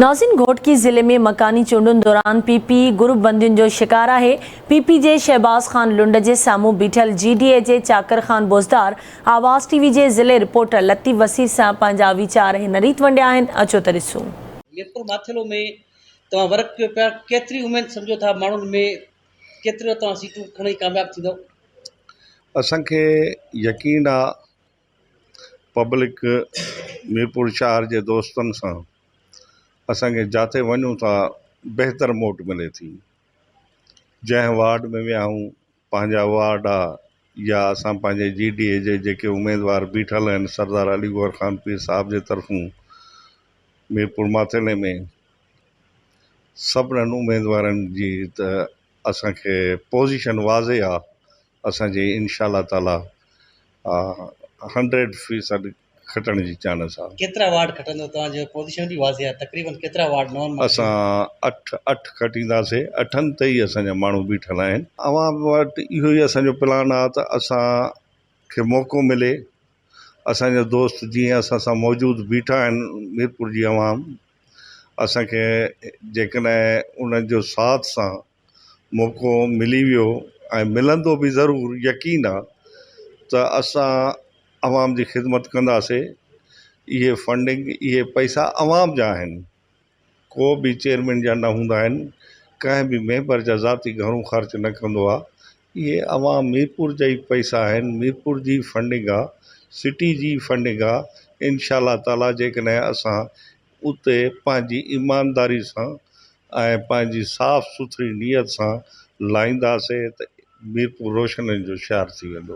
ناظرين گهوٽڪي ضلعي ۾ مڪاني چونڊن دوران پي پي گروپ بندين جو شڪار آهي، پي پي جي شهباز خان لنڊ جي سامهون بيٺل جي ڊي اي جي چاڪر خان بوزدار آواز ٽي وي جي ضلعي رپورٽر لطيف وسير سان پنهنجا ويچار هن ريت ونڊيا آهن اچو ته ڏسون. ميرپور ماٿيلو ۾ توهان ورڪ ڪيو پيا ڪيتري اميد سمجهو ٿا ماڻهن ۾ ڪيترو توهان سيٽون کڻي ڪامياب ٿيندو. اسان کي يقين آ پبلڪ ميرپور شهر جي دوستن سان اسان کي جاتي وڃون ٿا بهتر موٽ ملي ٿي جنهن وارڊ ۾ ويا آهيون پنهنجا وارڊ آ يا اسان پنهنجي جي ڊي اي جي جيڪي اميدوار بيٺل آهن سردار علي گوهر خان پير صاحب جي طرفون ميرپور ماٿيلي ۾ سڀنن اميدوارن جي ته اسان کي پوزيشن واضح آ اسان جي انشاء الله تعالي هنڊريڊ فيصد کٽڻ جي چانس آ. ڪيترا وارڊ کٽندو توهان جي پوزيشن به واضح آ تقريبن ڪيترا وارڊ نون مان اسان اٺ اٺ کٽينداسي اٺن تي ئي اسان جا ماڻهو بيٺل آهن. عوام وٽ اهو ئي اسان جو پلان آ ته اسان کي موقعو ملي اسان جا دوست جيئن اسان سان موجود بيٺا آهن ميرپور جي عوام اسان کي جيڪڏهن انهن جو ساٿ سان موقعو ملي ويو ۽ ملندو به ضرور يقين آ ته اسان عوام جي خدمت ڪنداسي اهي فنڊنگ اهي پئسا عوام جا آهن ڪو به چيئرمين جا نه هوندا آهن ڪنهن به ميمبر جا ذاتي گهرو خرچ نه ڪندو آ اهي عوام ميرپور جا ئي پئسا آهن ميرپور جي فنڊنگ آ سٽي جي فنڊنگ آ انشاء الله تعالي جيڪڏهن اسان اتي پنهنجي ايمانداري سان ۽ پنهنجي صاف سٿري نيت سان لائينداسين ته ميرپور روشنين جو شهر ٿي ويندو.